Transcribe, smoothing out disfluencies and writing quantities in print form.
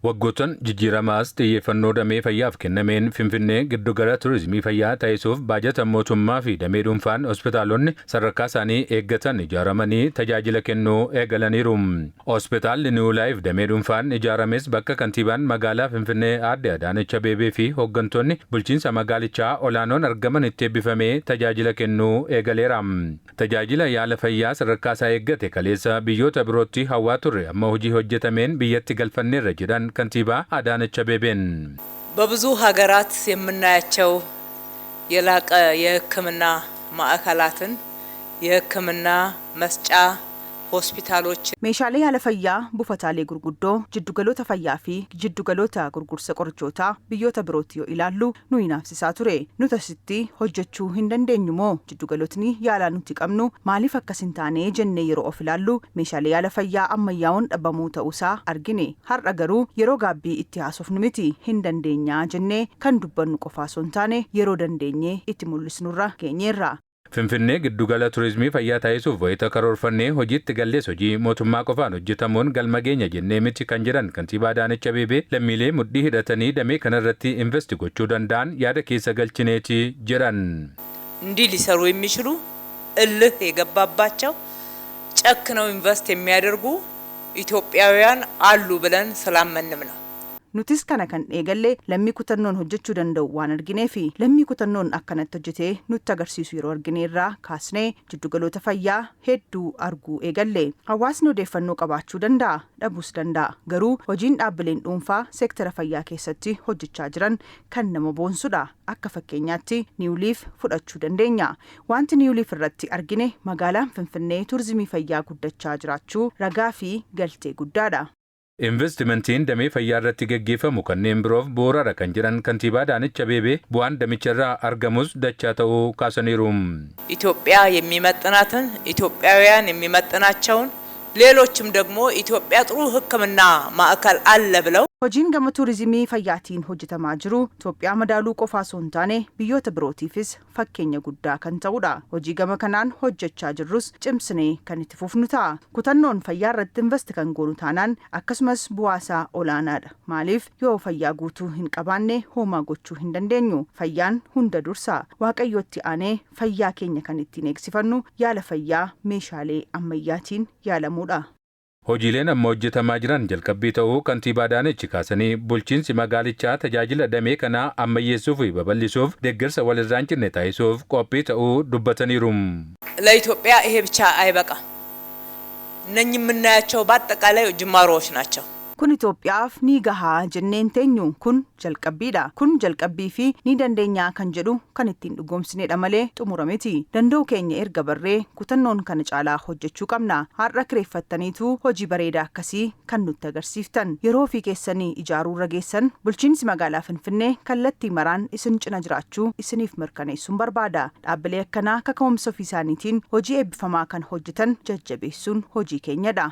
Waggoottan jijjiiramaas xiyyeeffannoo damee fayyaaf kennameen Finfinnee giddugala turizimii fayyaa taasisuuf baajata mootummaa fi damee dhuunfaan hospitaalonni sadarkaa isaanii eeggatan ijaaramanii tajaajila kennuu eegalaniiru. Hospitaalli New Life damee dhuunfaan ijaarames bakka kantiibaan magaalaa Finfinnee Aadde Adaanech Abeebee fi hooggantoonni bulchiinsa magaalichaa olaanoon argaman itti eebbifamee tajaajila kennuu eegaleera. Tajaajila yaala fayyaa sadarkaa isaa eeggate kaleessa biyyoota birootti hawwaa turre amma hojii hojjetameen biyyatti galfanneerra jedhan kantiibaa Adaanech Abeebeen. በብዙ ሀገራት የምናያቸው የላቀ የሕክምና ማዕከላትን የሕክምና መስጫ ሆስፒታሎች Meeshaalee yaala fayyaa, buufataalee gurguddoo, jiddugaloota fayyaa fi jiddugaloota gurgursa qorichootaa biyyoota birootti yoo ilaallu nu hinaafsisaa ture. Nuti asitti hojjechuu hin dandeenyu moo, jiddugalootni yaalaa nuti qabnu maaliif akkas hin taane jennee yeroo of ilaallu meeshaalee yaala fayyaa ammayyaa'oon dhabamuu ta'uusaa argine. Har'a garuu yeroo gaabbii itti haasofnu miti. Hin dandeenyaa jennee kan dubbannu qofaa osoo hin taane yeroo dandeenyee itti mul'isnurra geenyeerra. Finfinnee giddugala turizimii fayyaa taasisuuf wayita karoorfannee hojiitti gallees hojii mootummaa qofaan hojjetamuun galma geenya jennee miti kan jedhan kantiibaa Adaanech Abeebee, lammiilee mudhii hidhatanii damee kanarratti invest gochuu danda'an yaada keessa galchineeti jedhan. እንዲህ ሊሰሩ የሚችሉ እልህ የገባባቸው ጨክነው ኢንቨስት የሚያደርጉ ኢትዮጵያውያን አሉ ብለን ስላመንም ነው። Nutis kana kan eegalle lammii kutannoon hojjechuu danda'u waan argineefi. Lammii kutannoon akkanatti hojjetee nutti agarsiisu yeroo argineerraa kaasnee jiddugaloota fayyaa hedduu arguu eegalle. Hawaasni odeeffannoo qabaachuu danda'a, dhabuus danda'a. Garuu hojiin dhaabbileen dhuunfaa seektara fayyaa keessatti hojjechaa jiran kan nama boonsudha. Akka fakkeenyaatti New Life fudhachuu dandeenya. Wanti New Life irratti argine magaalaan Finfinnee turizimii fayyaa guddachaa jiraachuu ragaa fi galtee guddaadha. Investimentiin damee fayyaa irratti gaggeeffamu kanneen biroof bu'uuradha kan jedhan kantiibaa Adaanech Abeebee, bu'aan damicharraa argamus dachaa ta'uu kaasaniiru. ኢትዮጵያ የሚመጥናትን፣ ኢትዮጵያውያን የሚመጥናቸውን፣ ሌሎችም ደግሞ ኢትዮጵያ ጥሩ ሕክምና ማዕከል አለ ብለው Hojiin gama turizimii fayyaatiin hojjetamaa jiru Itoophiyaa madaaluu qofaa osoo hin taane biyyoota birootiifis fakkeenya guddaa kan ta'udha. Hojii gama kanaan hojjechaa jirrus cimsinee kan itti fufnu ta'a. Kutannoon fayyaa irratti invest kan goonu taanaan akkasumas bu'aasaa olaanaadha. Maaliif, yoo fayyaa guutuu hin qabaanne homaa gochuu hin dandeenyu. Fayyaan hunda dursa. Waaqayyootti aanee fayyaa keenya kan ittiin eegsifannu yaala fayyaa meeshaalee ammayyaatiin yaalamuudha. Hojiileen amma hojjetamaa jiran jalqabbii ta'uu kantiibaa Adaanech kaasanii, bulchiinsi magaalichaa tajaajila damee kanaa ammayyeessuu fi babal'isuuf deeggarsa walirraa hin cinne taasisuuf qophii ta'uu dubbataniiru. ለኢትዮጵያ ይሄ ብቻ አይበቃም። እነኚህ የምናያቸው በአጠቃላይ ጅማሮዎች ናቸው። Kun Itoophiyaaf ni gahaa jenneen teenyu, kun jalqabbiidha. Kun jalqabbii fi ni dandeenyaa kan jedhu kan ittiin dhugoomsinedha malee xumura miti. Danda'u keenya erga barree kutannoon kana caalaa hojjechuu qabna. Har'a kireeffattaniitu hojii bareedaa akkasii kan nutti agarsiiftan. Yeroo ofii keessanii ijaaruu irra geessan, bulchiinsi magaalaa Finfinnee kallattii maraan isin cina jiraachuu isiniif mirkaneessuun barbaada. Dhaabbilee akkanaa kaka'umsa ofii isaaniitiin hojii eebbifamaa kan hojjetan jajjabeessuun hojii keenyadha.